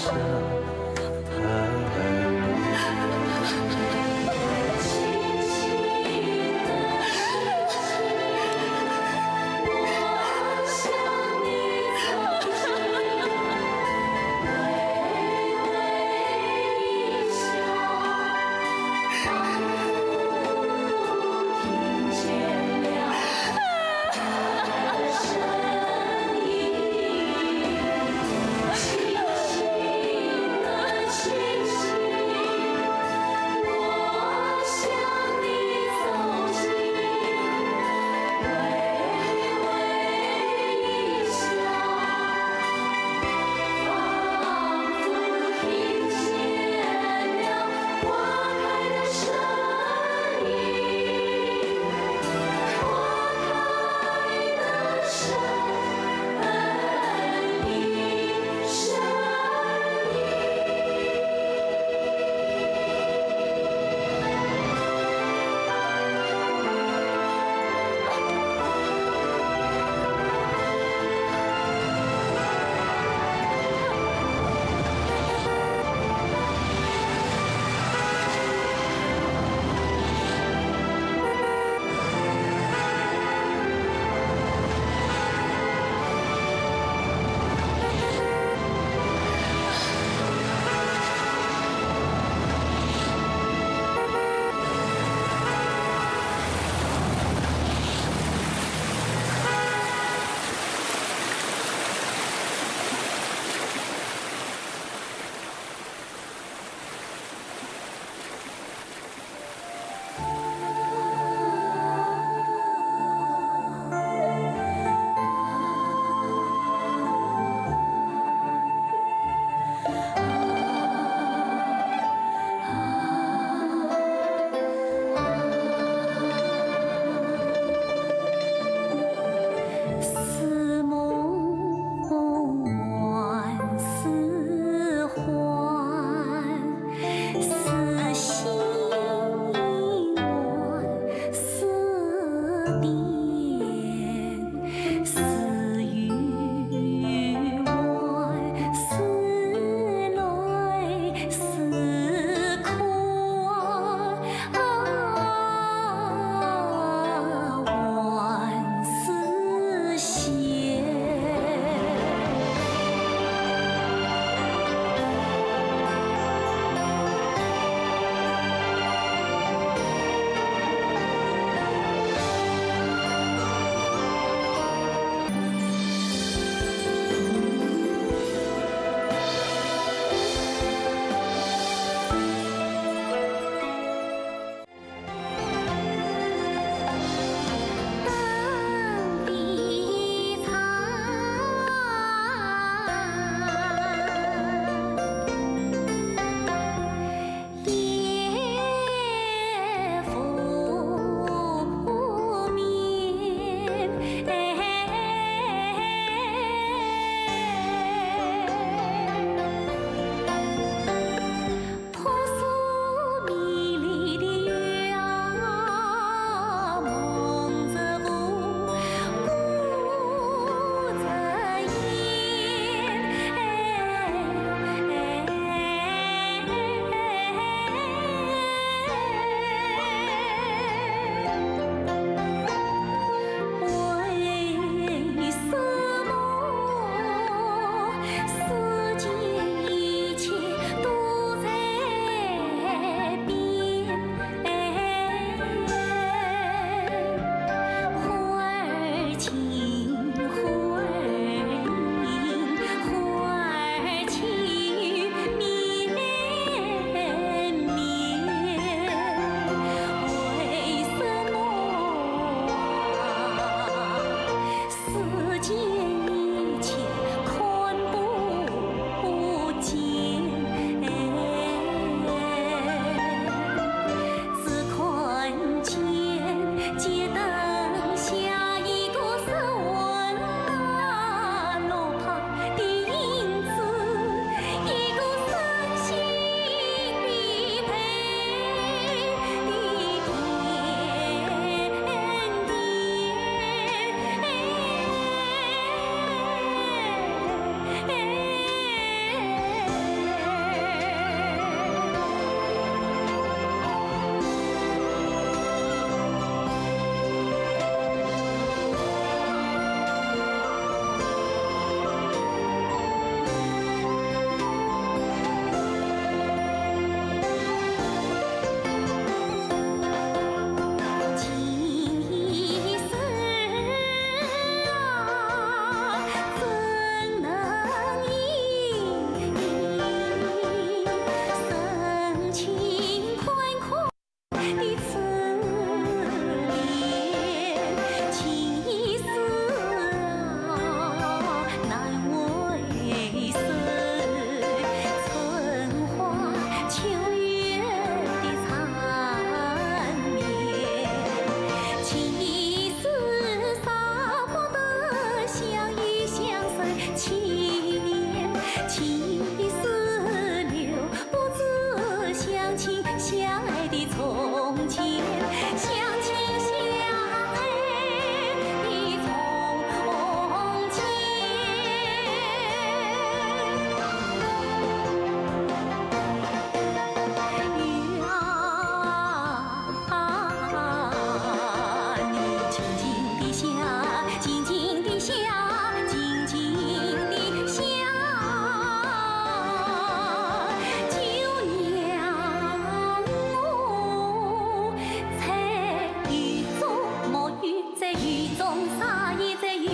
种啥？现在雨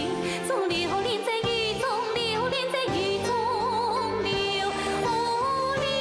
中流连在雨中流连在雨中流连。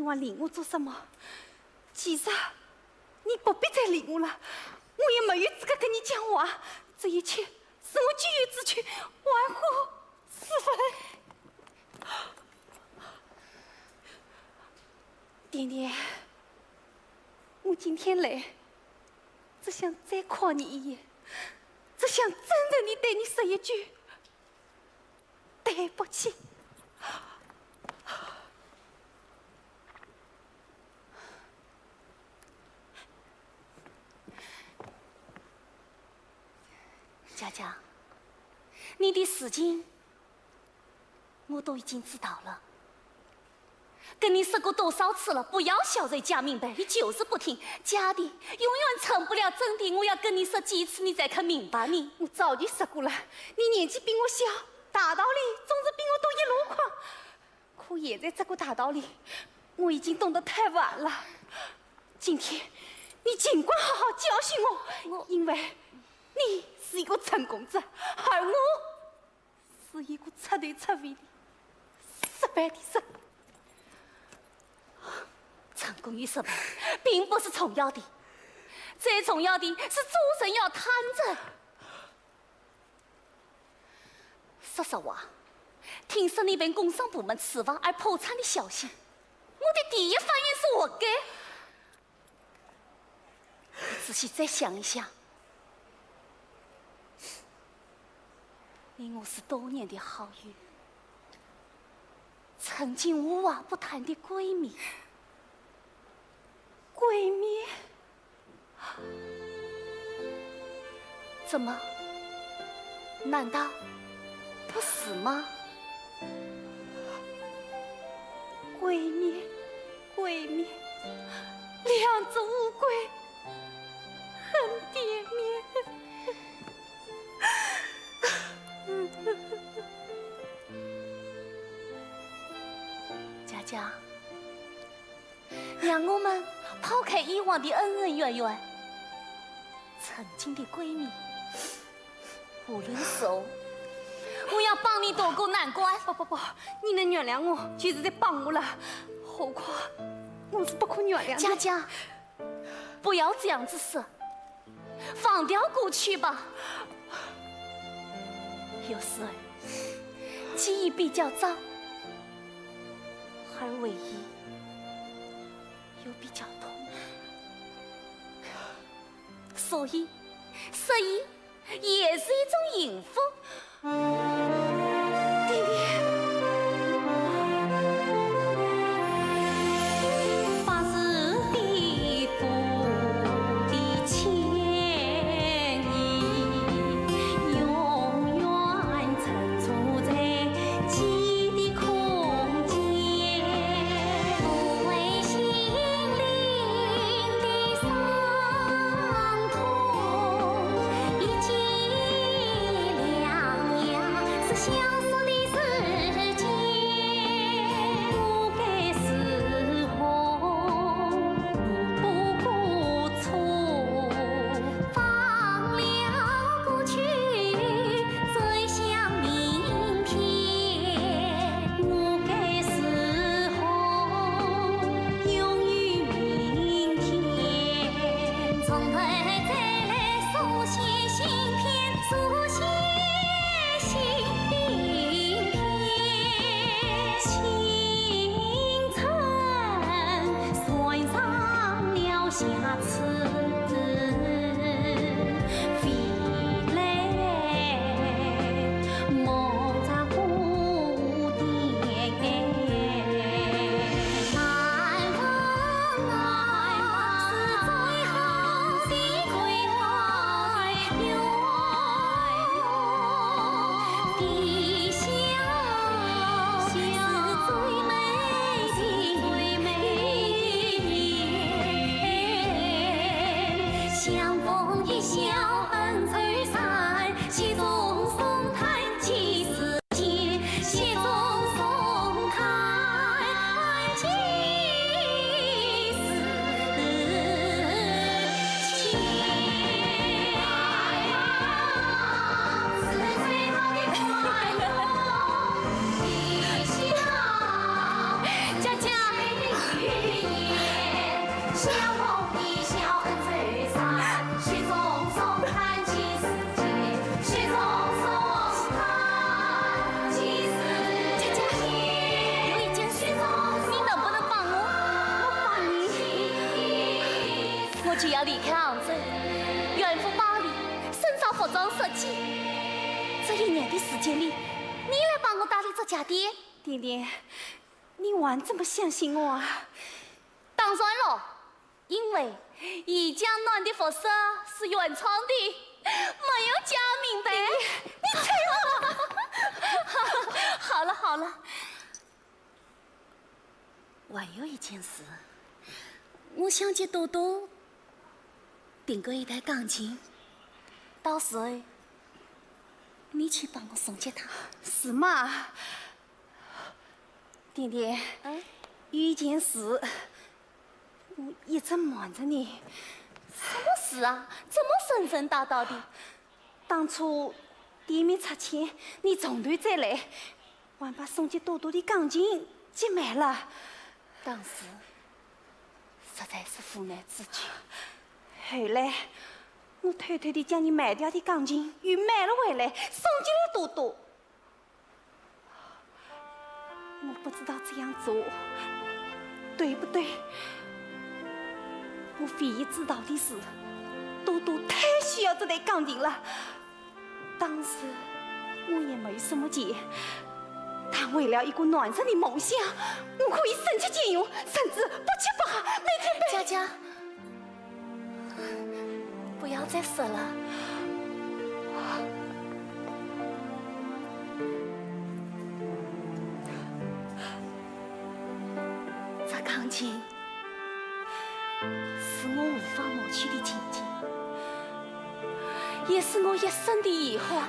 你还理我做什么？其实，你不必再理我了，我也没有资格跟你讲话。这一切是我咎由自取，玩忽 是非。爹爹，我今天来，只想再看你一眼，只想真诚地对你说一句对不起。 佳佳，你的事情我都已经知道了。跟你说过多少次了，不要小人家明白，你就是不听。假的永远成不了真的，我要跟你说几次，你才肯明白呢？我早就说过了，你年纪比我小，大道理总是比我懂一箩筐。 可现在这个大道理，我已经懂得太晚了。今天，你尽管好好教训我，我因为你是一个成功者，而我是一个彻头彻尾的失败的人。成功与失败并不是重要的，最重要的是做人要坦诚。 说实话，听说你被工商部门处罚而破产的消息，我的第一反应是活该。仔细再想一想，你我是多年的好友，曾经无话不谈的闺蜜。闺蜜？ 怎么？难道不是吗？闺蜜，闺蜜，两只乌龟很甜蜜。佳佳， 让我们抛开以往的恩恩怨怨，曾经的闺蜜，无论如何，我要帮你渡过难关。不不不，你能原谅我，就是在帮我了。何况我是不可原谅的。佳佳，不要这样子说， 忘掉过去吧。有时候，记忆比较脏，而回忆又比较痛。所以，失忆也是一种幸福。 一记良药，就要离开杭州，远赴巴黎深造服装设计。这一年的时间里，你来帮我打理这家店。甜甜，你还这么相信我啊？当然了，因为怡江南的服饰是原创的，没有假名牌。你，你吹我！好了好了，还有一件事，我想给多多订购一台钢琴，到时候你去帮我送给他。是吗？甜甜，嗯？有一件事，我一直瞒着你。什么事啊？这么神神叨叨的？ 当初店面拆迁，你从头再来，还把送给多多的钢琴给卖了。当时实在是无奈之举。后来，我偷偷地将你卖掉的钢琴又买了回来，送给了多多。 我不知道这样做对不对。我唯一知道的是，多多太需要这台钢琴了。当时我也没什么钱，但为了一个男人的梦想，我可以省吃俭用，甚至不吃不喝，每天陪……佳佳， 不要再说了。这钢琴是我无法抹去的情结，也是我一生的遗憾。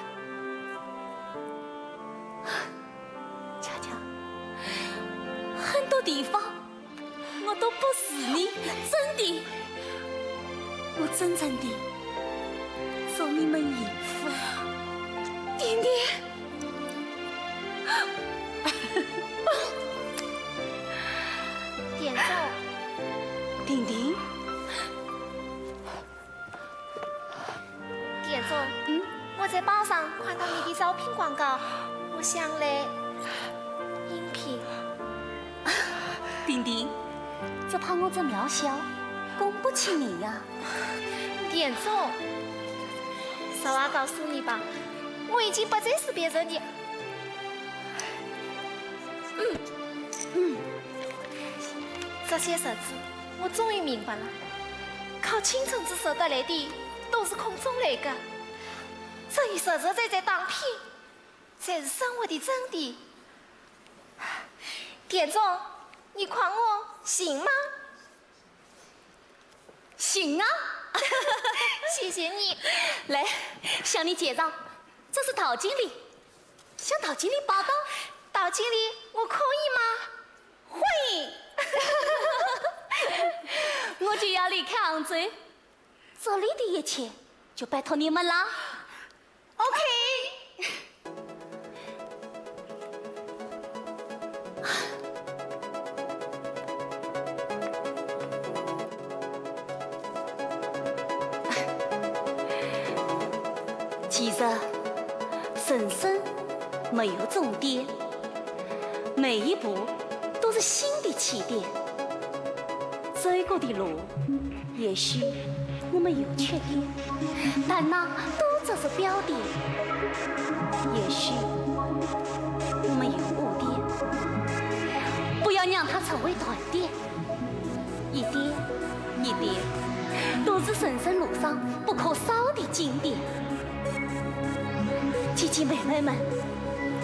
佳佳，很多地方 我都不是你，真的，我真正的祝你们幸福。甜甜。店长。婷婷。 店长，嗯？我在报上看到你的招聘广告，我想来应聘。婷婷，只怕我这渺小，供不起你呀。店长，实话告诉你吧，我已经不再是别人的……嗯，嗯，这些日子我终于明白了，靠青春痘痘得来的都是空中来的。 这一实实在在打拼，才是生活的真谛。店长，你看我行吗？行啊！谢谢你。来，向你介绍，这是陶经理。向陶经理报到。陶经理，我可以吗？欢迎。我就要离开杭州， 这里的一切就拜托你们啦。OK。其实，人生没有终点，每一步都是新的起点。走过的路 也许我们有缺点，但那都只是标点。也许我们有污点，不要让它成为断点。一点一点，都是人生路上不可少的经典。姐姐妹妹们，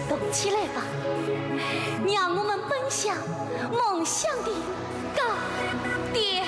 动起来吧，让我们奔向梦想的高点。